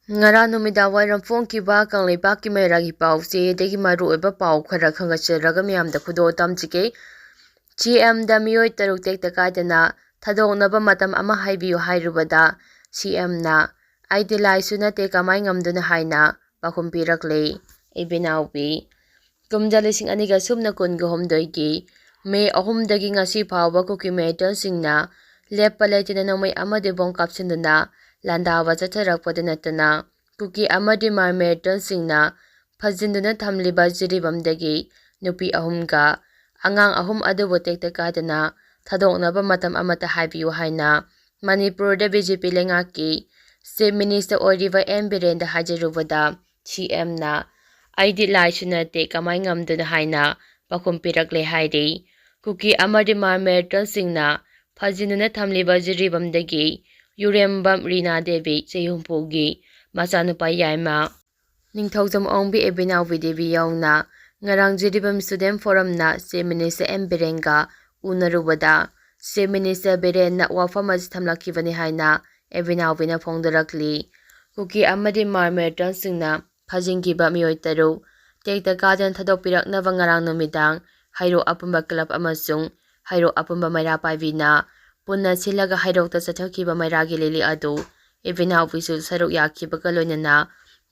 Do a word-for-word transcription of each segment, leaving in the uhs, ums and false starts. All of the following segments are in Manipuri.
ꯉꯔꯥꯡ ꯅꯨꯃꯤꯗꯥꯡ ꯋꯥꯏꯔꯝ ꯐꯣꯡꯈꯤꯕ ꯀꯪꯂꯩꯄꯥꯛꯀꯤ ꯃꯩꯔꯥꯒꯤ ꯄꯥꯎꯆꯦꯗꯒꯤ ꯃꯔꯨꯑꯣꯏꯕ ꯄꯥꯎ ꯈꯔ ꯈꯪꯒꯠꯆꯔꯒ ꯃꯤꯌꯥꯝꯗ ꯈꯨꯗꯣꯜ ꯇꯝꯖꯒꯦ꯫ ꯁꯤ ꯑꯦꯝꯗ ꯃꯤꯑꯣꯏ ꯇꯔꯨꯛ ꯇꯦꯛꯇ ꯀꯥꯏꯗꯅ ꯊꯥꯗꯣꯛꯅꯕ ꯃꯇꯝ ꯑꯃ ꯍꯥꯏꯕꯤꯌꯨ ꯍꯥꯏꯔꯨꯕꯗ, ꯁꯤ ꯑꯦꯝꯅ "ꯑꯩꯗꯤ ꯂꯥꯏꯁꯨ ꯅꯠꯇꯦ, ꯀꯃꯥꯏ ꯉꯝꯗꯣꯏꯅꯣ?" ꯍꯥꯏꯅ ꯄꯥꯎꯈꯨꯝ ꯄꯤꯔꯛꯂꯦ꯫ ꯏꯕꯤꯅꯥꯎꯕꯤ, ꯀꯨꯝꯖꯥ ꯂꯤꯁꯤꯡ ꯑꯅꯤꯒ ꯁꯨꯞꯅ ꯀꯨꯟꯒ ꯍꯨꯝꯗꯣꯏꯒꯤ ꯃꯦ ꯑꯍꯨꯝꯗꯒꯤ ꯉꯁꯤ ꯐꯥꯎꯕ ꯀꯨꯀꯤ ꯃꯤꯂꯤꯇꯦꯟꯁꯤꯡꯅ ꯂꯦꯞꯄ ꯂꯩꯇꯅ ꯅꯣꯡꯃꯩ ꯑꯃꯗꯤ ꯕꯣꯝ ꯀꯥꯞꯁꯤꯟꯗꯨꯅ ꯂꯥꯟꯗꯥꯕ ꯆꯠꯊꯔꯛꯄꯗ ꯅꯠꯇꯅ, ꯀꯨꯀꯤ ꯑꯃꯗꯤ ꯃꯔ ꯃꯤꯂꯤꯇꯦꯟꯁꯤꯡꯅ ꯐꯥꯖꯤꯟꯗꯨꯅ ꯊꯝꯂꯤꯕ ꯖꯤꯔꯤꯕꯥꯝꯗꯒꯤ ꯅꯨꯄꯤ ꯑꯍꯨꯝꯒ ꯑꯉꯥꯡ ꯑꯍꯨꯝ ꯑꯗꯨꯕꯨ ꯇꯦꯛꯇ ꯀꯥꯏꯗꯅ ꯊꯥꯗꯣꯛꯅꯕ ꯃꯇꯝ ꯑꯃꯠꯇ ꯍꯥꯏꯕꯤꯌꯨ ꯍꯥꯏꯅ ꯃꯅꯤꯄꯨꯔꯗ ꯕꯤ ꯖꯦ ꯄꯤ ꯂꯩꯉꯥꯛꯀꯤ ꯆꯤꯐ ꯃꯤꯅꯤꯁꯇꯔ ꯑꯣꯏꯔꯤꯕ ꯑꯦꯟ ꯕꯤꯔꯦꯟꯗ ꯍꯥꯏꯖꯔꯨꯕꯗ, ꯁꯤ ꯑꯦꯝꯅ "ꯑꯩꯗꯤ ꯂꯥꯏꯁꯨ ꯅꯠꯇꯦ, ꯀꯃꯥꯏ ꯉꯝꯗꯣꯏꯅꯣ?" ꯍꯥꯏꯅ ꯄꯥꯎꯈꯨꯝ ꯄꯤꯔꯛꯂꯦ ꯍꯥꯏꯔꯤ꯫ ꯀꯨꯀꯤ ꯑꯃꯗꯤ ꯃꯔ ꯃꯤꯂꯤꯇꯦꯟꯁꯤꯡꯅ ꯐꯥꯖꯤꯟꯗꯨꯅ ꯊꯝꯂꯤꯕ ꯖꯤꯔꯤꯕꯥꯝꯗꯒꯤ ꯌꯨꯔꯦꯝꯕꯝ ꯔꯤꯅꯥ ꯗꯦꯕꯤ, ꯆꯍꯤ ꯍꯨꯝꯐꯨꯒꯤ, ꯃꯆꯥꯅꯨꯄꯥ ꯌꯥꯏꯃ ꯅꯤꯡꯊꯧꯖꯝ ꯑꯣꯡꯕꯤ ꯏꯕꯤꯅꯥꯎꯕꯤ ꯗꯦꯕꯤ ꯌꯥꯎꯅ ꯉꯔꯥꯡ ꯖꯤꯔꯤꯕꯥꯝ ꯁ꯭ꯇꯨꯗꯦꯟ ꯐꯣꯔꯝꯅ ꯆꯤꯐ ꯃꯤꯅꯤꯁꯇꯔ ꯑꯦꯟ ꯕꯤꯔꯦꯟꯒ ꯎꯅꯔꯨꯕꯗ, ꯆꯤꯐ ꯃꯤꯅꯤꯁꯇꯔ ꯕꯤꯔꯦꯟꯅ ꯋꯥꯐꯝ ꯑꯁꯤ ꯊꯝꯂꯛꯈꯤꯕꯅꯤ ꯍꯥꯏꯅ ꯏꯕꯤꯅꯥꯎꯕꯤꯅ ꯐꯣꯡꯗꯣꯔꯛꯂꯤ꯫ ꯀꯨꯀꯤ ꯑꯃꯗꯤ ꯃꯔ ꯃꯤꯂꯤꯇꯦꯟꯁꯤꯡꯅ ꯐꯥꯖꯤꯟꯈꯤꯕ ꯃꯤꯑꯣꯏ ꯇꯔꯨꯛ ꯇꯦꯛꯇ ꯀꯥꯏꯗꯅ ꯊꯥꯗꯣꯛꯄꯤꯔꯛꯅꯕ ꯉꯔꯥꯡ ꯅꯨꯃꯤꯗꯥꯡ ꯍꯩꯔꯣꯛ ꯑꯄꯨꯟꯕ ꯀ꯭ꯂꯕ ꯑꯃꯁꯨꯡ ꯍꯩꯔꯣꯛ ꯑꯄꯨꯟꯕ ꯃꯩꯔꯥ ꯄꯥꯏꯕꯤꯅ ꯄꯨꯟꯅ ꯁꯤꯜꯂꯒ ꯍꯩꯔꯣꯛꯇ ꯆꯠꯊꯈꯤꯕ ꯃꯩꯔꯥꯒꯤ ꯂꯤꯂꯤ ꯑꯗꯨ ꯏꯕꯤꯅꯥꯎꯕꯤꯁꯨ ꯁꯔꯨꯛ ꯌꯥꯈꯤꯕꯒ ꯂꯣꯏꯅꯅ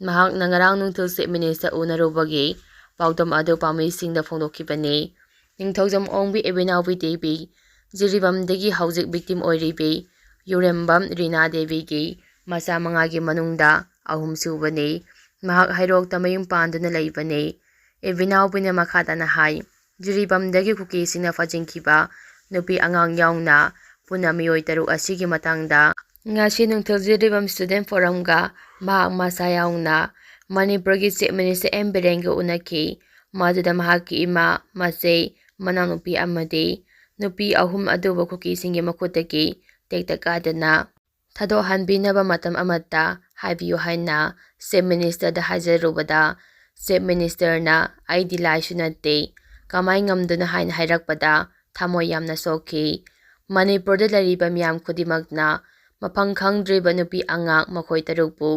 ꯃꯍꯥꯛꯅ ꯉꯔꯥꯡ ꯅꯨꯡꯊꯤꯜ ꯆꯤꯐ ꯃꯤꯅꯤꯁꯇꯔ ꯎꯅꯔꯨꯕꯒꯤ ꯄꯥꯎꯗꯝ ꯑꯗꯨ ꯄꯥꯎꯃꯤꯁꯤꯡꯗ ꯐꯣꯡꯗꯣꯛꯈꯤꯕꯅꯤ꯫ ꯅꯤꯡꯊꯧꯖꯝ ꯑꯣꯡꯕꯤ ꯏꯕꯤꯅꯥꯎꯕꯤ ꯗꯦꯕꯤ ꯖꯤꯔꯤꯕꯥꯝꯗꯒꯤ ꯍꯧꯖꯤꯛ ꯚꯤꯛꯇꯤꯝ ꯑꯣꯏꯔꯤꯕꯤ ꯌꯨꯔꯦꯝꯕꯝ ꯔꯤꯅꯥ ꯗꯦꯕꯤꯒꯤ ꯃꯆꯥ ꯃꯉꯥꯒꯤ ꯃꯅꯨꯡꯗ ꯑꯍꯨꯝ ꯁꯨꯕꯅꯤ꯫ ꯃꯍꯥꯛ ꯍꯩꯔꯣꯛꯇ ꯃꯌꯨꯝ ꯄꯥꯟꯗꯨꯅ ꯂꯩꯕꯅꯤ꯫ ꯏꯕꯤꯅꯥꯎꯕꯤꯅ ꯃꯈꯥ ꯇꯥꯅ ꯍꯥꯏ, ꯖꯤꯔꯤꯕꯥꯝꯗꯒꯤ ꯀꯨꯀꯤꯁꯤꯡꯅ ꯐꯥꯖꯤꯟꯈꯤꯕ ꯅꯨꯄꯤ ꯑꯉꯥꯡ ꯌꯥꯎꯅ ꯄꯨꯟꯅ ꯃꯤꯑꯣꯏ ꯇꯔꯨꯛ ꯑꯁꯤꯒꯤ ꯃꯇꯥꯡꯗ ꯉꯁꯤ ꯅꯨꯡꯊꯤꯜ ꯖꯤꯔꯤꯕꯥꯝ ꯁ꯭ꯇꯨꯗꯦꯟ ꯐꯣꯔꯝꯒ ꯃꯍꯥꯛ ꯃꯁꯥ ꯌꯥꯎꯅ ꯃꯅꯤꯄꯨꯔꯒꯤ ꯆꯤꯐ ꯃꯤꯅꯤꯁꯇꯔ ꯑꯦꯟ ꯕꯤꯔꯦꯟꯒ ꯎꯅꯈꯤ꯫ ꯃꯗꯨꯗ ꯃꯍꯥꯛꯀꯤ ꯏꯃꯥ, ꯃꯆꯦ, ꯃꯅꯥꯎꯅꯨꯄꯤ ꯑꯃꯗꯤ ꯅꯨꯄꯤ ꯑꯍꯨꯝ ꯑꯗꯨꯕꯨ ꯀꯨꯀꯤꯁꯤꯡꯒꯤ ꯃꯈꯨꯠꯇꯒꯤ ꯇꯦꯛꯇ ꯀꯥꯏꯗꯅ ꯊꯥꯗꯣꯛꯍꯟꯕꯤꯅꯕ ꯃꯇꯝ ꯑꯃꯠꯇ ꯍꯥꯏꯕꯤꯌꯨ ꯍꯥꯏꯅ ꯆꯤꯐ ꯃꯤꯅꯤꯁꯇꯔꯗ ꯍꯥꯏꯖꯔꯨꯕꯗ, ꯆꯤꯐ ꯃꯤꯅꯤꯁꯇꯔꯅ "ꯑꯩꯗꯤ ꯂꯥꯏꯁꯨ ꯅꯠꯇꯦ, ꯀꯃꯥꯏ ꯉꯝꯗꯣꯏꯅꯣ?" ꯍꯥꯏꯅ ꯍꯥꯏꯔꯛꯄꯗ ꯊꯃꯣꯏ ꯌꯥꯝꯅ ꯁꯣꯛꯈꯤ꯫ ꯃꯅꯤꯄꯨꯔꯗ ꯂꯩꯔꯤꯕ ꯃꯤꯌꯥꯝ ꯈꯨꯗꯤꯡꯃꯛꯅ ꯃꯐꯝ ꯈꯪꯗ꯭ꯔꯤꯕ ꯅꯨꯄꯤ ꯑꯉꯥꯡ ꯃꯈꯣꯏ ꯇꯔꯨꯛꯄꯨ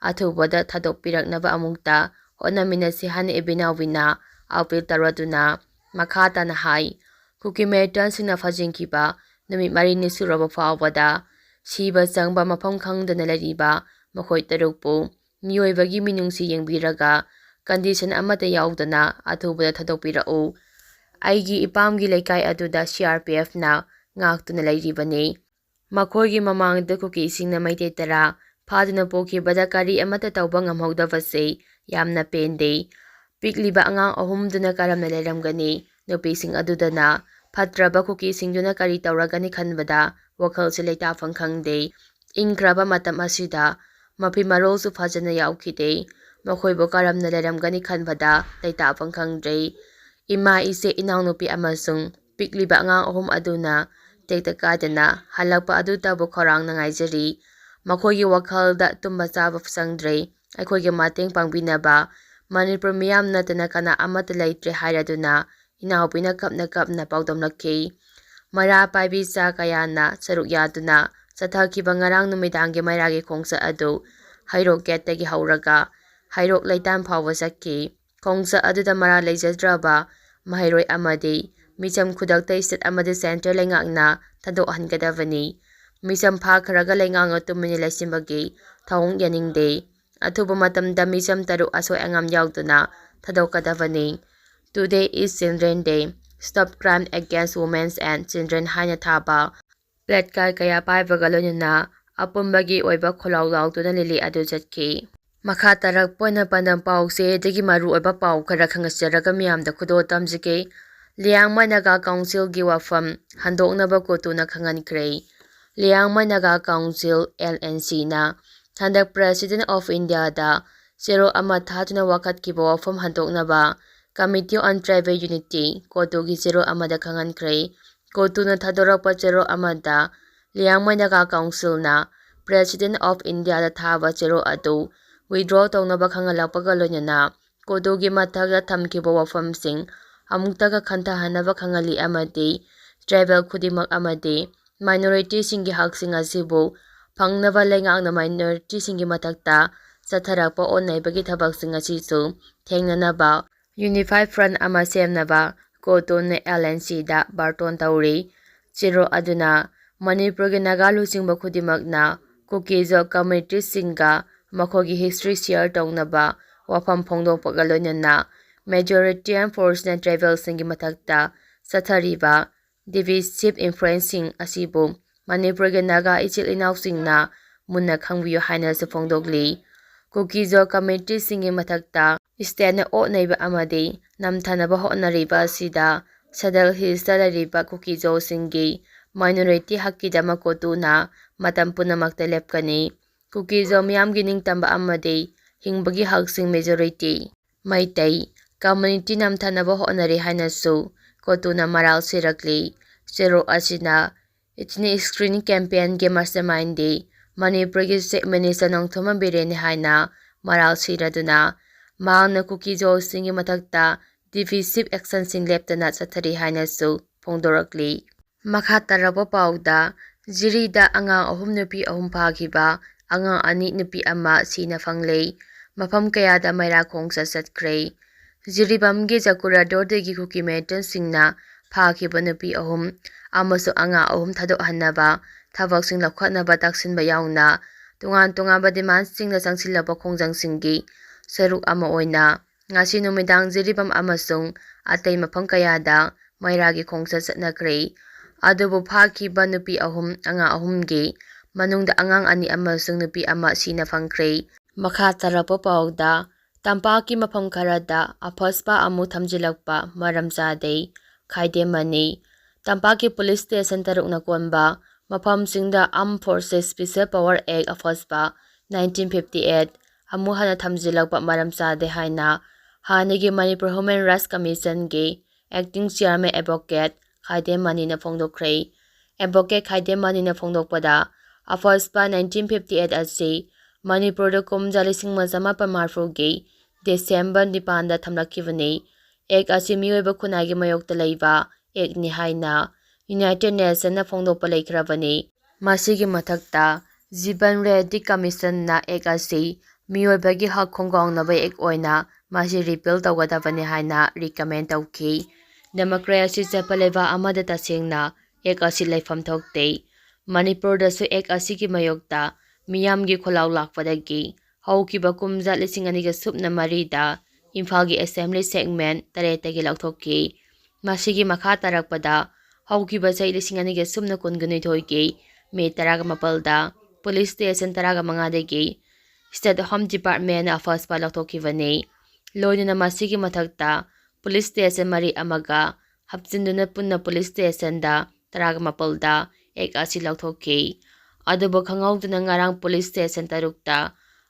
ꯑꯊꯨꯕꯗ ꯊꯥꯗꯣꯛꯄꯤꯔꯛꯅꯕ ꯑꯃꯨꯛꯇ ꯍꯣꯠꯅꯃꯤꯟꯅꯁꯤ ꯍꯥꯏꯅ ꯏꯕꯤꯅꯥꯎꯕꯤꯅ ꯑꯥꯄꯤꯜ ꯇꯧꯔꯗꯨꯅ ꯃꯈꯥ ꯇꯥꯅ ꯍꯥꯏ꯫ ꯀꯨꯀꯤ ꯃꯤꯂꯤꯇꯦꯟꯁꯤꯡꯅ ꯐꯥꯖꯤꯟꯈꯤꯕ ꯅꯨꯃꯤꯠ ꯃꯔꯤꯅꯤ ꯁꯨꯔꯕ ꯐꯥꯎꯕꯗ ꯁꯤꯕ ꯆꯪꯕ ꯃꯐꯝ ꯈꯪꯗꯅ ꯂꯩꯔꯤꯕ ꯃꯈꯣꯏ ꯇꯔꯨꯛꯄꯨ ꯃꯤꯑꯣꯏꯕꯒꯤ ꯃꯤꯅꯨꯡꯁꯤ ꯌꯦꯡꯕꯤꯔꯒ ꯀꯟꯗꯤꯁꯟ ꯑꯃꯠꯇ ꯌꯥꯎꯗꯅ ꯑꯊꯨꯕꯗ ꯊꯥꯗꯣꯛꯄꯤꯔꯛꯎ꯫ ꯑꯩꯒꯤ ꯏꯄꯥꯝꯒꯤ ꯂꯩꯀꯥꯏ ꯑꯗꯨꯗ ꯁꯤ ꯑꯥꯔ ꯄꯤ ꯑꯦꯐꯅ ꯉꯥꯛꯇꯨꯅ ꯂꯩꯔꯤꯕꯅꯤ꯫ ꯃꯈꯣꯏꯒꯤ ꯃꯃꯥꯡꯗ ꯀꯨꯀꯤꯁꯤꯡꯅ ꯃꯩꯇꯩ ꯇꯔꯥ ꯐꯥꯗꯨꯅ ꯄꯨꯈꯤꯕꯗ ꯀꯔꯤ ꯑꯃꯠꯇ ꯇꯧꯕ ꯉꯝꯍꯧꯗꯕꯁꯤ ꯌꯥꯝꯅ ꯄꯦꯟꯗꯦ꯫ ꯄꯤꯛꯂꯤꯕ ꯑꯉꯥꯡ ꯑꯍꯨꯝꯗꯨꯅ ꯀꯔꯝꯅ ꯂꯩꯔꯝꯒꯅꯤ? ꯅꯨꯄꯤꯁꯤꯡ ꯑꯗꯨꯗꯅ ꯐꯠꯇ꯭ꯔꯕ ꯀꯨꯀꯤꯁꯤꯡꯗꯨꯅ ꯀꯔꯤ ꯇꯧꯔꯒꯅꯤ ꯈꯟꯕꯗ ꯋꯥꯈꯜꯁꯦ ꯂꯩꯇꯥꯐꯝ ꯈꯪꯗꯦ꯫ ꯏꯪꯈ꯭ꯔꯕ ꯃꯇꯝ ꯑꯁꯤꯗ ꯃꯐꯤ ꯃꯔꯣꯜꯁꯨ ꯐꯖꯅ ꯌꯥꯎꯈꯤꯗꯦ꯫ ꯃꯈꯣꯏꯕꯨ ꯀꯔꯝꯅ ꯂꯩꯔꯝꯒꯅꯤ ꯈꯟꯕꯗ ꯂꯩꯇꯥꯐꯝ ꯈꯪꯗ꯭ꯔꯦ꯫ ꯏꯃꯥ, ꯏꯆꯦ, ꯏꯅꯥꯎꯅꯨꯄꯤ ꯑꯃꯁꯨꯡ ꯄꯤꯛꯂꯤꯕ ꯑꯉꯥꯡ ꯑꯍꯨꯝ ꯑꯗꯨꯅ ꯇꯦꯛꯇ ꯀꯥꯏꯗꯅ ꯍꯜꯂꯛꯄ ꯑꯗꯨꯇꯕꯨ ꯈꯧꯔꯥꯡꯅ ꯉꯥꯏꯖꯔꯤ꯫ ꯃꯈꯣꯏꯒꯤ ꯋꯥꯈꯜꯗ ꯇꯨꯝꯕ ꯆꯥꯕ ꯆꯪꯗ꯭ꯔꯦ꯫ ꯑꯩꯈꯣꯏꯒꯤ ꯃꯇꯦꯡ ꯄꯥꯡꯕꯤꯅꯕ ꯃꯅꯤꯄꯨꯔ ꯃꯤꯌꯥꯝ ꯅꯠꯇꯅ ꯀꯅꯥ ꯑꯃꯠꯇ ꯂꯩꯇ꯭ꯔꯦ ꯍꯥꯏꯔꯗꯨꯅ ꯏꯅꯥꯎꯄꯤꯅ ꯀꯞꯅ ꯀꯞꯅ ꯄꯥꯎꯗꯝꯂꯛꯈꯤ꯫ ꯃꯩꯔꯥ ꯄꯥꯏꯕꯤ ꯆꯥ ꯀꯌꯥꯅ ꯁꯔꯨꯛ ꯌꯥꯗꯨꯅ ꯆꯠꯊꯈꯤꯕ ꯉꯔꯥꯡ ꯅꯨꯃꯤꯗꯥꯡꯒꯤ ꯃꯩꯔꯥꯒꯤ ꯈꯣꯡꯆꯠ ꯑꯗꯨ ꯍꯩꯔꯣꯛ ꯒꯦꯠꯇꯒꯤ ꯍꯧꯔꯒ ꯍꯩꯔꯣꯛ ꯂꯩꯇꯥꯟ ꯐꯥꯎꯕ ꯆꯠꯈꯤ꯫ ꯈꯣꯡꯆꯠ ꯑꯗꯨꯗ ꯃꯔꯥ ꯂꯩꯖꯗ꯭ꯔꯕ ꯃꯍꯩꯔꯣꯏ ꯑꯃꯗꯤ ꯃꯤꯆꯝ ꯈꯨꯗꯛꯇ state ꯑꯃꯗꯤ centre ꯂꯩꯉꯥꯛꯅ ꯊꯥꯗꯣꯛꯍꯟꯒꯗꯕꯅꯤ꯫ ꯃꯤꯆꯝ ꯐꯥꯈ꯭ꯔꯒ ꯂꯩꯉꯥꯛꯅ ꯇꯨꯃꯤꯟꯅ ꯂꯩꯁꯤꯟꯕꯒꯤ ꯊꯧꯑꯣꯡ ꯌꯥꯅꯤꯡꯗꯦ꯫ ꯑꯊꯨꯕ ꯃꯇꯝꯗ ꯃꯤꯆꯝ ꯇꯔꯨꯛ ꯑꯁꯣꯏ ꯑꯉꯥꯝ ꯌꯥꯎꯗꯅ ꯊꯥꯗꯣꯛꯀꯗꯕꯅꯤ꯫ Today is Children Day. Stop crime against women and children ꯍꯥꯏꯅ ꯊꯥꯕ placard ꯀꯌꯥ ꯄꯥꯏꯕꯒ ꯂꯣꯏꯅꯅ ꯑꯄꯨꯟꯕꯒꯤ ꯑꯣꯏꯕ ꯈꯣꯜꯂꯥꯎ ꯂꯥꯎꯗꯨꯅ rally ꯑꯗꯨ ꯆꯠꯈꯤ꯫ ꯃꯈꯥ ꯇꯥꯔꯛꯄ ꯑꯣꯏꯅ ꯄꯥꯟꯗꯝ ꯄꯥꯎꯁꯦ ꯑꯗꯒꯤ ꯃꯔꯨꯑꯣꯏꯕ ꯄꯥꯎ ꯈꯔ ꯈꯪꯍꯟꯖꯔꯒ ꯃꯤꯌꯥꯝꯗ ꯈꯨꯗꯣꯜ ꯇꯝꯖꯒꯦ꯫ ꯂꯤꯌꯥꯡꯃꯩ ꯅꯥꯒꯥ ꯀꯥꯎꯟꯁꯤꯜꯒꯤ ꯋꯥꯐꯝ ꯍꯟꯗꯣꯛꯅꯕ ꯀꯣꯇꯨꯅ ꯈꯪꯍꯟꯈ꯭ꯔꯦ꯫ Liangmai Naga council, L N C ꯅ ꯍꯟꯗꯛ President of Indiaꯗ ꯆꯦꯔꯣꯜ ꯑꯃ ꯊꯥꯗꯨꯅ ꯋꯥꯀꯠꯈꯤꯕ ꯋꯥꯐꯝ ꯍꯟꯗꯣꯛꯅꯕ Committee on Tribal Unity, ꯀꯣꯇꯨꯒꯤ ꯆꯦꯔꯣꯜ ꯑꯃꯗ ꯈꯪꯍꯟꯈ꯭ꯔꯦ꯫ ꯀꯣꯇꯨꯅ ꯊꯥꯗꯣꯔꯛꯄ ꯆꯦꯔꯣꯜ ꯑꯃꯗ ꯂꯤꯌꯥꯡꯃꯩ ꯅꯥꯒꯥ ꯀꯥꯎꯟꯁꯤꯜꯅ President of Indiaꯗ ꯊꯥꯕ ꯆꯦꯔꯣꯜ ꯑꯗꯨ withdraw ꯇꯧꯅꯕ ꯈꯪꯍꯜꯂꯛꯄꯒ ꯂꯣꯏꯅꯅ ꯀꯣꯇꯨꯒꯤ ꯃꯊꯛꯇ ꯊꯝꯈꯤꯕ ꯋꯥꯐꯝꯁꯤꯡ ꯑꯃꯨꯛꯇꯒ ꯈꯟꯊꯍꯟꯅꯕ ꯈꯪꯍꯜꯂꯤ ꯑꯃꯗꯤ tribal ꯈꯨꯗꯤꯡꯃꯛ ꯑꯃꯗꯤ minorityꯁꯤꯡꯒꯤ ꯍꯛꯁꯤꯡ ꯑꯁꯤꯕꯨ ꯐꯪꯅꯕ ꯂꯩꯉꯥꯛꯅ minorityꯁꯤꯡꯒꯤ ꯃꯊꯛꯇ ꯆꯠꯊꯔꯛꯄ ꯑꯣꯠꯅꯩꯕꯒꯤ ꯊꯕꯛꯁꯤꯡ ꯑꯁꯤꯁꯨ ꯊꯦꯡꯅꯅꯕ Unified Front ꯑꯃ ꯁꯦꯝꯅꯕ ꯀꯣꯇꯨꯅ ꯑꯦꯜ ꯑꯦꯟ ꯁꯤꯗ ꯕꯥꯔꯇꯣꯟ ꯇꯧꯔꯤ꯫ ꯆꯦꯔꯣ ꯑꯗꯨꯅ ꯃꯅꯤꯄꯨꯔꯒꯤ ꯅꯥꯒꯥ ꯂꯨꯆꯤꯡꯕ ꯈꯨꯗꯤꯡꯃꯛꯅ ꯀꯨꯀꯤꯖꯣ ꯀꯝꯃ꯭ꯌꯨꯅꯤꯇꯤꯁꯤꯡꯒ ꯃꯈꯣꯏꯒꯤ ꯍꯤꯁꯇ꯭ꯔꯤ ꯁꯤꯌꯔ ꯇꯧꯅꯕ ꯋꯥꯐꯝ ꯐꯣꯡꯗꯣꯛꯄꯒ ꯂꯣꯏꯅꯅ ꯃꯦꯖꯣꯔꯤꯇꯦꯔꯤꯌꯟ ꯐꯣꯔꯁꯅ ꯇ꯭ꯔꯥꯏꯕꯦꯜꯁꯤꯡꯒꯤ ꯃꯊꯛꯇ ꯆꯠꯊꯔꯤꯕ ꯗꯤꯚꯤꯁꯤꯞ ꯏꯟꯐ꯭ꯂꯨꯌꯦꯟꯁꯁꯤꯡ ꯑꯁꯤꯕꯨ ꯃꯅꯤꯄꯨꯔꯒꯤ ꯅꯥꯒꯥ ꯏꯆꯤꯜ ꯏꯅꯥꯎꯁꯤꯡꯅ ꯃꯨꯟꯅ ꯈꯪꯕꯤꯌꯨ ꯍꯥꯏꯅꯁꯨ ꯐꯣꯡꯗꯣꯛꯂꯤ꯫ ꯀꯨꯀꯤꯖꯣ ꯀꯝꯃ꯭ꯌꯨꯅꯤꯇꯤꯁꯤꯡꯒꯤ ꯃꯊꯛꯇ ꯁ꯭ꯇꯦꯠꯅ ꯑꯣꯠꯅꯩꯕ ꯑꯃꯗꯤ ꯅꯝꯊꯅꯕ ꯍꯣꯠꯅꯔꯤꯕ ꯑꯁꯤꯗ ꯁꯦꯗꯜ ꯍꯤꯜꯁꯇ ꯂꯩꯔꯤꯕ ꯀꯨꯀꯤꯖꯣꯁꯤꯡꯒꯤ ꯃꯥꯏꯅꯣꯔꯤꯇꯤ ꯍꯛꯀꯤꯗꯃꯛ ꯀꯣꯇꯨꯅ ꯃꯇꯝ ꯄꯨꯝꯅꯃꯛꯇ ꯂꯦꯞꯀꯅꯤ꯫ ꯀꯨꯀꯤꯖꯣ ꯃꯤꯌꯥꯝꯒꯤ ꯅꯤꯡꯇꯝꯕ ꯑꯃꯗꯤ ꯍꯤꯡꯕꯒꯤ ꯍꯛꯁꯤꯡ ꯃꯦꯖꯣꯔꯤꯇꯤ ꯃꯩꯇꯩ ꯀꯝꯃ꯭ꯌꯨꯅꯤꯇꯤ ꯅꯝꯊꯅꯕ ꯍꯣꯠꯅꯔꯤ ꯍꯥꯏꯅꯁꯨ ꯀꯣꯇꯨꯅ ꯃꯔꯥꯜ ꯁꯤꯔꯛꯂꯤ꯫ ꯆꯦꯔꯣ ꯑꯁꯤꯅ ꯏꯊꯅꯤꯛ ꯁ꯭ꯀ꯭ꯔꯤꯅꯤꯡ ꯀꯦꯝꯄꯦꯟꯒꯤ ꯃꯥꯁꯇꯔꯃꯥꯏꯟꯗꯤ ꯃꯅꯤꯄꯨꯔꯒꯤ ꯆꯤꯐ ꯃꯤꯅꯤꯁꯇꯔ ꯅꯣꯡꯊꯣꯝꯕꯝ ꯕꯤꯔꯦꯟꯅꯤ ꯍꯥꯏꯅ ꯃꯔꯥꯜ ꯁꯤꯔꯗꯨꯅ ꯃꯍꯥꯛꯅ ꯀꯨꯀꯤꯖꯣꯁꯤꯡꯒꯤ ꯃꯊꯛꯇ ꯗꯤꯚꯤꯁꯤꯞ ꯑꯦꯛꯁꯟꯁꯤꯡ ꯂꯦꯞꯇꯅ ꯆꯠꯊꯔꯤ ꯍꯥꯏꯅꯁꯨ ꯐꯣꯡꯗꯣꯔꯛꯂꯤ꯫ ꯃꯈꯥ ꯇꯥꯔꯛꯄ ꯄꯥꯎꯗ, ꯖꯤꯔꯤꯗ ꯑꯉꯥꯡ ꯑꯍꯨꯝ ꯅꯨꯄꯤ ꯑꯍꯨꯝ ꯐꯥꯈꯤꯕ, ꯑꯉꯥꯡ ꯑꯅꯤ ꯅꯨꯄꯤ ꯑꯃ ꯁꯤꯅ ꯐꯪꯂꯦ꯫ ꯃꯐꯝ ꯀꯌꯥꯗ ꯃꯩꯔꯥ ꯈꯣꯡꯆꯠ ꯆꯠꯈ꯭ꯔꯦ꯫ ꯖꯤꯔꯤꯕꯥꯝꯒꯤ ꯖꯀꯨꯔꯥꯗꯣꯔꯗꯒꯤ ꯀꯨꯀꯤ ꯃꯤꯂꯤꯇꯦꯟꯠꯁꯤꯡꯅ ꯐꯥꯈꯤꯕ ꯅꯨꯄꯤ ꯑꯍꯨꯝ ꯑꯃꯁꯨꯡ ꯑꯉꯥꯡ ꯑꯍꯨꯝ ꯊꯥꯗꯣꯛꯍꯟꯅꯕ ꯊꯕꯛꯁꯤꯡ ꯂꯧꯈꯠꯅꯕ ꯇꯛꯁꯤꯟꯕ ꯌꯥꯎꯅ ꯇꯣꯉꯥꯟ ꯇꯣꯉꯥꯟꯕ ꯗꯤꯃꯥꯟꯁꯤꯡꯗ ꯆꯪꯁꯤꯜꯂꯕ ꯈꯣꯡꯖꯪꯁꯤꯡꯒꯤ ꯁꯔꯨꯛ ꯑꯃ ꯑꯣꯏꯅ ꯉꯁꯤ ꯅꯨꯃꯤꯗꯥꯡ ꯖꯤꯔꯤꯕꯥꯝ ꯑꯃꯁꯨꯡ ꯑꯇꯩ ꯃꯐꯝ ꯀꯌꯥꯗ ꯃꯩꯔꯥꯒꯤ ꯈꯣꯡꯆꯠ ꯆꯠꯅꯈ꯭ꯔꯦ꯫ ꯑꯗꯨꯕꯨ ꯐꯥꯈꯤꯕ ꯅꯨꯄꯤ ꯑꯍꯨꯝ, ꯑꯉꯥꯡ ꯑꯍꯨꯝꯒꯤ ꯃꯅꯨꯡꯗ ꯑꯉꯥꯡ ꯑꯅꯤ ꯑꯃꯁꯨꯡ ꯅꯨꯄꯤ ꯑꯃ ꯁꯤꯅ ꯐꯪꯈ꯭ꯔꯦ꯫ ꯃꯈꯥ ꯇꯥꯔꯛꯄ ꯄꯥꯎꯗ, ꯇꯝꯄꯥꯛꯀꯤ ꯃꯐꯝ ꯈꯔꯗ ꯑꯐꯁꯄꯥ ꯑꯃꯨꯛ ꯊꯝꯖꯤꯜꯂꯛꯄ ꯃꯔꯝ ꯆꯥꯗꯦ꯫ ꯈꯥꯏꯗꯦꯝ ꯃꯅꯤ꯫ ꯇꯝꯄꯥꯛꯀꯤ ꯄꯨꯂꯤꯁ ꯁ꯭ꯇꯦꯁꯟ ꯇꯔꯨꯛꯅ ꯀꯣꯟꯕ ꯃꯐꯝꯁꯤꯡꯗ Armed Forces Special Power Act ꯑꯐꯁꯄꯥ nineteen fifty eight ꯑꯃꯨꯛ ꯍꯟꯅ ꯊꯝꯖꯤꯜꯂꯛꯄ ꯃꯔꯝ ꯆꯥꯗꯦ ꯍꯥꯏꯅ ꯍꯥꯟꯅꯒꯤ ꯃꯅꯤꯄꯨꯔ ꯍ꯭ꯌꯨꯃꯦꯟ ꯔꯥꯏꯠꯁ ꯀꯃꯤꯁꯟꯒꯤ acting chairman advocate ꯈꯥꯏꯗꯦꯝ ꯃꯅꯤꯅ ꯐꯣꯡꯗꯣꯛꯈ꯭ꯔꯦ꯫ Advocate ꯈꯥꯏꯗꯦꯝ ꯃꯅꯤꯅ ꯐꯣꯡꯗꯣꯛꯄꯗ, ꯑꯐꯁꯄꯥ nineteen fifty eight ꯑꯁꯤ ꯃꯅꯤꯄꯨꯔꯗ ꯀꯨꯝꯖꯥ ꯂꯤꯁꯤꯡ ꯑꯃ ꯆꯃꯥꯄꯟ ꯃꯔꯤꯐꯨꯒꯤ ꯗꯤꯁꯦꯝꯕꯔ ꯅꯤꯄꯥꯟꯗ ꯊꯝꯂꯛꯈꯤꯕꯅꯤ꯫ Act ꯑꯁꯤ ꯃꯤꯑꯣꯏꯕ ꯈꯨꯟꯅꯥꯏꯒꯤ ꯃꯥꯌꯣꯛꯇ ꯂꯩꯕ actꯅꯤ ꯍꯥꯏꯅ United Nationsꯅ ꯐꯣꯡꯗꯣꯛꯄ ꯂꯩꯈ꯭ꯔꯕꯅꯤ꯫ ꯃꯁꯤꯒꯤ ꯃꯊꯛꯇ, ꯖꯤꯕꯟ ꯔꯦꯗꯗꯤ ꯀꯃꯤꯁꯟꯅ act ꯑꯁꯤ ꯃꯤꯑꯣꯏꯕꯒꯤ ꯍꯛ ꯈꯣꯡꯒꯥꯎꯅꯕ ꯑꯦꯛ ꯑꯣꯏꯅ ꯃꯁꯤ ꯔꯤꯄꯤꯜ ꯇꯧꯒꯗꯕꯅꯤ ꯍꯥꯏꯅ ꯔꯤꯀꯃꯦꯟ ꯇꯧꯈꯤ꯫ ꯗꯦꯃꯣꯀ꯭ꯔꯦꯁꯤ ꯆꯠꯄ ꯂꯩꯕꯥꯛ ꯑꯃꯗ ꯇꯁꯦꯡꯅ ꯑꯦꯛ ꯑꯁꯤ ꯂꯩꯐꯝ ꯊꯣꯛꯇꯦ꯫ ꯃꯅꯤꯄꯨꯔꯗꯁꯨ ꯑꯦꯛ ꯑꯁꯤꯒꯤ ꯃꯥꯌꯣꯛꯇ ꯃꯤꯌꯥꯝꯒꯤ ꯈꯣꯜꯂꯥꯎ ꯂꯥꯛꯄꯗꯒꯤ ꯍꯧꯈꯤꯕ ꯀꯨꯝꯖꯥ ꯂꯤꯁꯤꯡ ꯑꯅꯤꯒ ꯁꯨꯞꯅ ꯃꯔꯤꯗ ꯏꯝꯐꯥꯜꯒꯤ ꯑꯦꯁꯦꯝꯕ꯭ꯂꯤ ꯁꯦꯒꯃꯦꯟ ꯇꯔꯦꯠꯇꯒꯤ ꯂꯧꯊꯣꯛꯈꯤ꯫ ꯃꯁꯤꯒꯤ ꯃꯈꯥ ꯇꯥꯔꯛꯄꯗ ꯍꯧꯈꯤꯕ ꯆꯍꯤ ꯂꯤꯁꯤꯡ ꯑꯅꯤꯒ ꯁꯨꯞꯅ ꯀꯨꯟꯒ ꯅꯤꯊꯣꯏꯒꯤ ꯃꯦ ꯇꯔꯥꯒ ꯃꯥꯄꯜꯗ ꯄꯨꯂꯤꯁ ꯁ꯭ꯇꯦꯁꯟ ꯇꯔꯥꯒ ꯃꯉꯥꯗꯒꯤ ꯁ꯭ꯇꯦꯠ ꯍꯣꯝ ꯗꯤꯄꯥꯔꯠꯃꯦꯟꯅ ꯑꯐꯁꯄꯥ ꯂꯧꯊꯣꯛꯈꯤꯕꯅꯤ꯫ ꯂꯣꯏꯅꯅ ꯃꯁꯤꯒꯤ ꯃꯊꯛꯇ ꯄꯨꯂꯤꯁ ꯁ꯭ꯇꯦꯁꯟ ꯃꯔꯤ ꯑꯃꯒ ꯍꯥꯞꯆꯤꯟꯗꯨꯅ ꯄꯨꯟꯅ ꯄꯨꯂꯤꯁ ꯁ꯭ꯇꯦꯁꯟꯗ ꯇꯔꯥꯒ ꯃꯥꯄꯜꯗ ꯑꯦꯛ ꯑꯁꯤ ꯂꯧꯊꯣꯛꯈꯤ꯫ ꯑꯗꯨꯕꯨ ꯈꯪꯍꯧꯗꯅ ꯉꯔꯥꯡ ꯄꯨꯂꯤꯁ ꯁ꯭ꯇꯦꯁꯟ ꯇꯔꯨꯛꯇ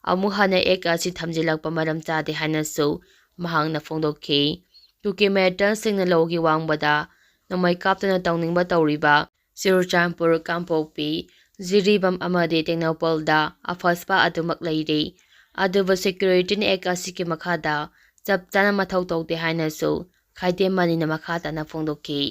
ꯑꯃꯨꯛ ꯍꯟꯅ ꯑꯦꯛ ꯑꯁꯤ ꯊꯝꯖꯤꯜꯂꯛꯄ ꯃꯔꯝ ꯆꯥꯗꯦ ꯍꯥꯏꯅꯁꯨ ꯃꯍꯥꯛꯅ ꯐꯣꯡꯗꯣꯛꯈꯤ꯫ ꯀꯨꯀꯤ ꯃꯦꯇꯔꯁꯤꯡꯅ ꯂꯧꯒꯤ ꯋꯥꯡꯃꯗ ꯅꯣꯡꯃꯩ ꯀꯥꯞꯇꯨꯅ ꯇꯧꯅꯤꯡꯕ ꯇꯧꯔꯤꯕ ꯆꯨꯔꯆꯥꯟꯄꯨꯔ, ꯀꯥꯡꯄꯣꯛꯄꯤ, ꯖꯤꯔꯤꯕꯥꯝ ꯑꯃꯗꯤ ꯇꯦꯡꯅꯧꯄꯜꯗ ꯑꯐꯁꯄꯥ ꯑꯗꯨꯃꯛ ꯂꯩꯔꯤ꯫ ꯑꯗꯨꯕꯨ ꯁꯦꯀ꯭ꯌꯨꯔꯤꯇꯤꯅ ꯑꯦꯛ ꯑꯁꯤꯒꯤ ꯃꯈꯥꯗ ꯆꯞ ꯆꯥꯅ ꯃꯊꯧ ꯇꯧꯗꯦ ꯍꯥꯏꯅꯁꯨ ꯈꯥꯏꯗꯦꯝ ꯃꯅꯤꯅ ꯃꯈꯥ ꯇꯥꯅ ꯐꯣꯡꯗꯣꯛꯈꯤ꯫